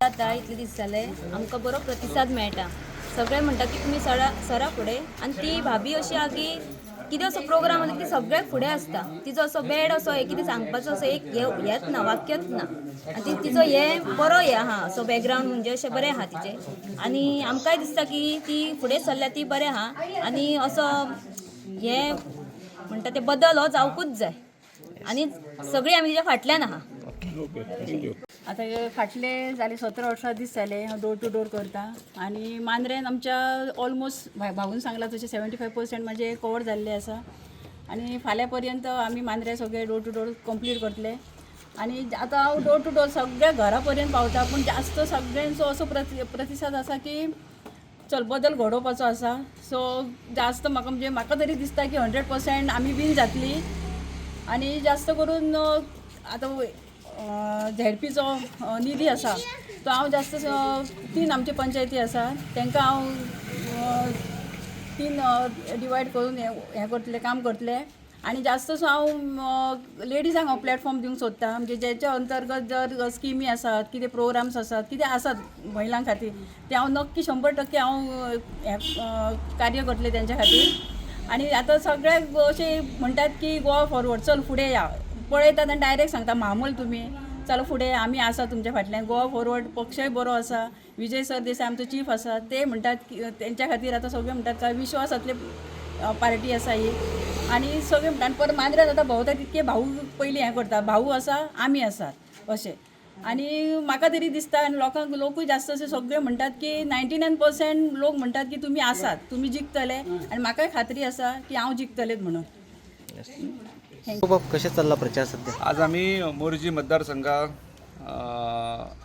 जाता इतले दीस जाले आमकां बरो प्रतिसाद मेळटा. सगळे म्हणटा की तुमी सरा सरा फुडें. आनी ती भाभी अशी आहा की कितें असो प्रोग्राम आसता की सगळ्याक फुडें आसता. तिचो असो बॅड असो हे कितें सांगपाचो असो एक हे हेच ना, वाक्यच ना. आनी ती तिचो हे बरो हे आहा, असो बॅकग्रावंड म्हणजे अशें बरें आहा तिचें. आनी आमकांय दिसता की ती फुडें सरल्या ती बरें आहा. आनी असो हे म्हणटा ते बदल हो जावकूच जाय आनी सगळीं आमी तिच्या फाटल्यान आहा. Okay, thank you. आतां हे फाटले जाले 17-18 दीस जाले हांव डोर टू डोर करता आनी मांद्रेन आमच्या ऑलमोस्ट भाऊन सांगलां तशें 75% म्हाजे कवर जाल्ले आसा. आनी फाल्यां पर्यंत आमी मांद्रे सगळे डोर टू डोर कंप्लीट करतले. आनी आतां हांव डोर टू डोर सगळ्या घरा पर्यंत पावता, पूण जास्त सगळ्यांचो असो प्रतिसाद आसा की चल बदल घडोवपाचो आसा. सो जास्त म्हाका म्हणजे म्हाका तरी दिसता की 100% आमी वीन जातली. आनी जास्त करून आतां झेडपीचो निधी आसा तो हांव जास्त तीन आमचे पंचायती आसा तांकां हांव तीन डिवायड करून हें हें करतलें, काम करतलें. आनी जास्तसो हांव लेडिजांक हांव प्लॅटफॉर्म दिवंक सोदता, म्हणजे जेच्या अंतर्गत जर स्किमी आसात, कितें प्रोग्राम्स आसात, कितें आसात महिलां खातीर, ते हांव नक्की 100% हांव हें कार्य करतलें तेंच्या खातीर. आनी आतां सगळ्याक अशें म्हणटात की गोवा फॉरवर्ड, चल फुडें या. पळयतात आनी डायरेक्ट सांगता म्हामल तुमी चल फुडें, आमी आसा तुमच्या फाटल्यान. गोवा फॉरवर्ड पक्षय बरो आसा, विजय सरदेसाय आमचो चीफ आसा, ते म्हणटात की तेंच्या खातीर आतां सगळे म्हणटात काय विश्वासांतले पार्टी आसा ही. आनी सगळे म्हणटा आनी परत मांद्र्यात आतां भोंवता तितके भाऊ पयलीं हें करता, भाऊ आसा आमी आसात अशें. आनी म्हाका तरी दिसता आनी लोकांक लोकूय जास्त अशे सगळे म्हणटात की 99% लोक म्हणटात की तुमी आसात, तुमी जिखतले. आनी म्हाकाय खात्री आसा की हांव जिखतलेच म्हणून. बाब, कशें चल्ला प्रचार सध्या? आज आमी मोरजी मतदारसंघात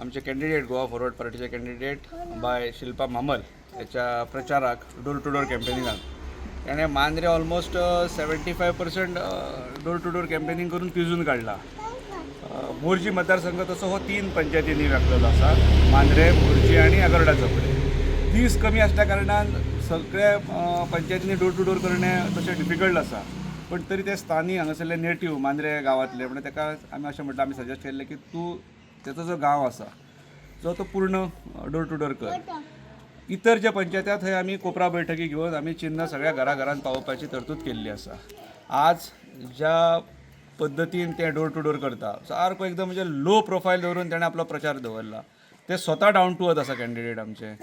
आमचे कॅन्डिडेट, गोवा फॉरवर्ड पार्टीचे कॅन्डिडेट बाय शिल्पा म्हामल याच्या प्रचाराक डोर टू डोर कॅम्पेनिंगाक ताणें Mandrem almost 75% door to door campaigning करून पिजून काडला. मोरजी मतदारसंघ तसो हो तीन पंचायतींनी व्यापलेलो आसा, मांद्रे, मोरजी आनी आगर्डा चोपडे. दीस कमी आसल्या कारणान सगळे पंचायतींनी डोर टू डोर करणे तशें डिफिकल्ट आसा, पण तरी ते स्थानीक हांगासरले नेटीव मांद्रे गांवांतले म्हणजे ताका आमी अशें म्हटलें, आमी सजेस्ट केल्लें की तूं तेचो जो गांव आसा जो तो पूर्ण डोर टू डोर कर. इतर ज्या पंचायती आहा थंय आमी कोपरा बैठकी घेवन आमी चिन्ह सगळ्या घराघरान पावोवपाची तरतूद केल्ली आसा. आज ज्या पद्दतीन ते डोर टू डोर करता, सारको एकदम म्हणजे लो प्रोफायल दवरून ताणें आपलो प्रचार दवरला. ते स्वता डावन टू अर्थ आसा कॅन्डिडेट आमचे,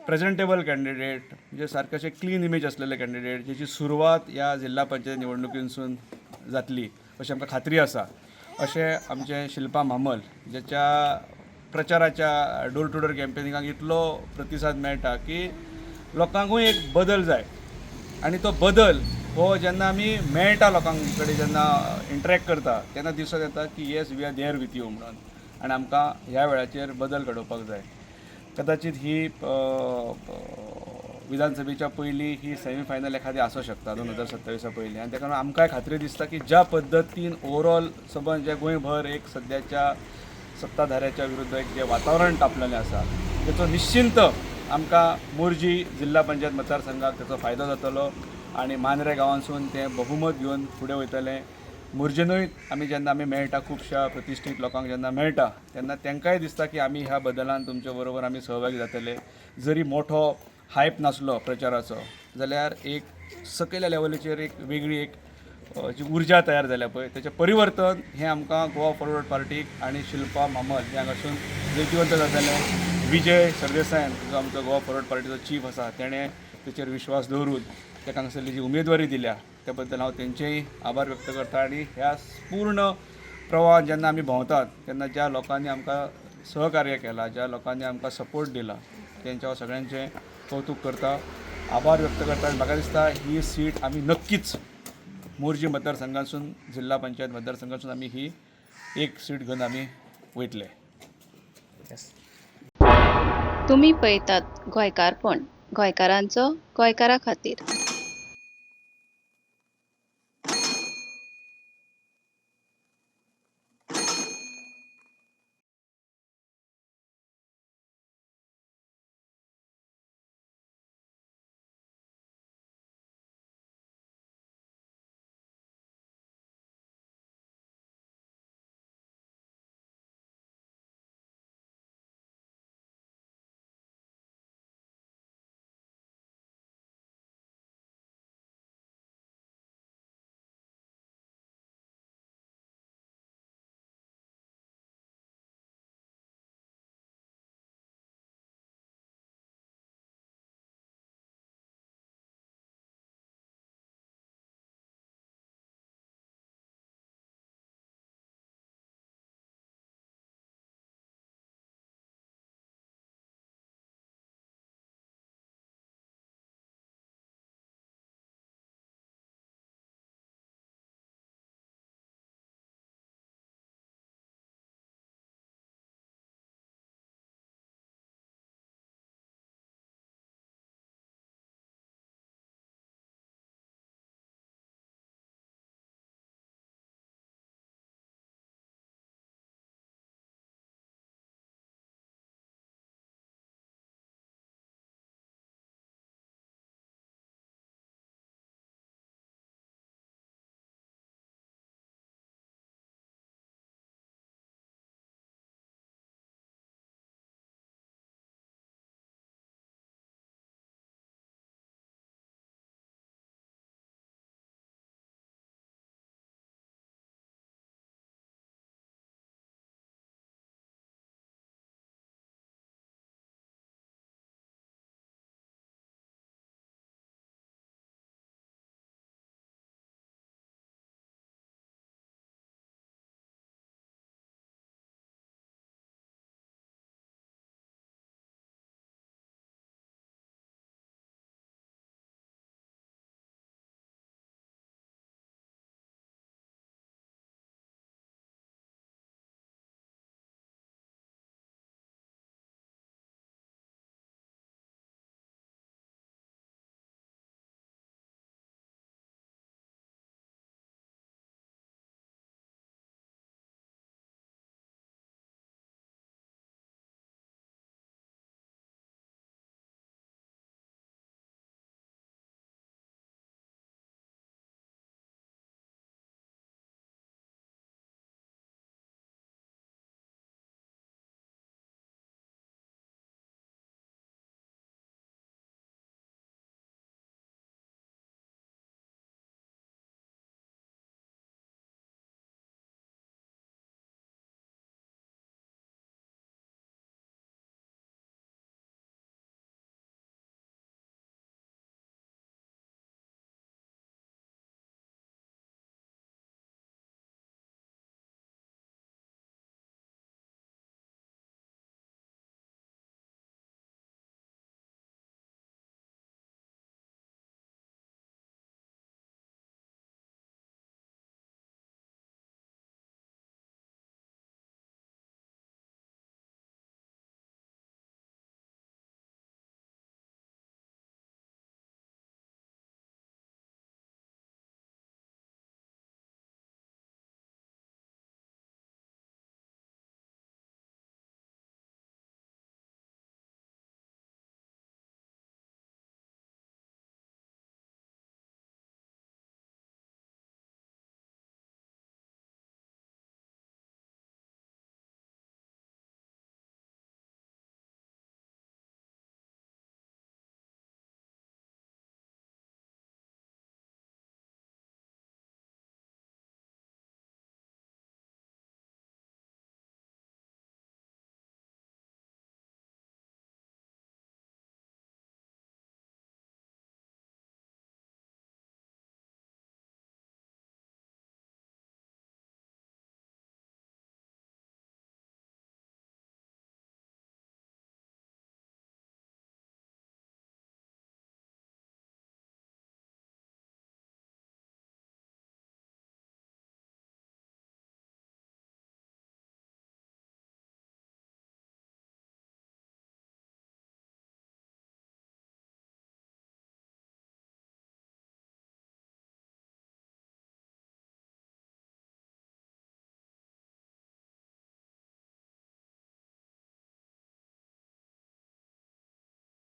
प्रेझेंटेबल कॅन्डिडेट, म्हणजे सारके अशे क्लीन इमेज आसलेले कॅन्डिडेट, जेची सुरवात ह्या जिल्हा पंचायत निवडणुकींसून जातली अशी आमकां खात्री आसा. अशें आमचें शिल्पा म्हामल ज्याच्या प्रचाराच्या डोर टू डोर कॅम्पेनिंगाक इतलो प्रतिसाद मेळटा की लोकांकूय एक बदल जाय. आनी तो बदल हो जेन्ना आमी मेळटा, लोकां कडेन जेन्ना इंटरेक्ट करता, तेन्ना दिसून येता की yes, we are there with you म्हणून. आनी आमकां ह्या वेळाचेर बदल घडोवपाक जाय. कदाचित ही विधानसभेच्या पयलीं ही सेमी फायनल एखादी आसूं शकता 2027 पयलीं. आनी ताका लागून आमकांय खात्री दिसता की ज्या पद्दतीन ओवरऑल सबंद जे गोंयभर एक सद्याच्या सत्ताधाऱ्याच्या विरुद्ध एक जें वातावरण तापलेलें आसा, तेचो निश्चिंत आमकां मोरजी जिल्हा पंचायत मतदारसंघाक तेचो फायदो जातलो आनी मांद्रे गांवांसून तें बहुमत घेवन फुडें वयतलें. मोरजेनूय आमी जेन्ना आमी मेळटा, खुबश्या प्रतिश्ठीत लोकांक जेन्ना मेळटा, तेन्ना तांकांय दिसता की आमी ह्या बदलान तुमचे बरोबर आमी सहभागी जातले. जरी मोठो हायप नासलो प्रचाराचो जाल्यार एक सकयल्या लेवलीचेर एक वेगळी एक जी उर्जा तयार जाल्या पळय, तेचें परिवर्तन हें आमकां गोवा फॉरवर्ड पार्टीक आनी शिल्पा म्हामल हे हांगासून जैतिवंत जातलें. विजय सरदेसायान जो आमचो गोवा फॉरवर्ड पार्टीचो चीफ आसा, तेणें तेचेर विश्वास दवरून ताका हांगासरली जी उमेदवारी दिल्या त्या बद्दल हांव तेंचेय आभार व्यक्त करता. आनी ह्या पूर्ण प्रवाहान जेन्ना आमी भोंवतात तेन्ना ज्या लोकांनी आमकां सहकार्य केलां, ज्या लोकांनी आमकां सपोर्ट दिला, तेंच्या हांव सगळ्यांचें कौतूक करता, आभार व्यक्त करता. आनी म्हाका दिसता ही सीट आमी नक्कीच मोरजी मतदारसंघासून, जिल्हा पंचायत मतदारसंघासून आमी ही एक सीट घेवन आमी वयतले. तुमी पळयतात गोंयकारपण, गोंयकारांचो गोंयकारा खातीर.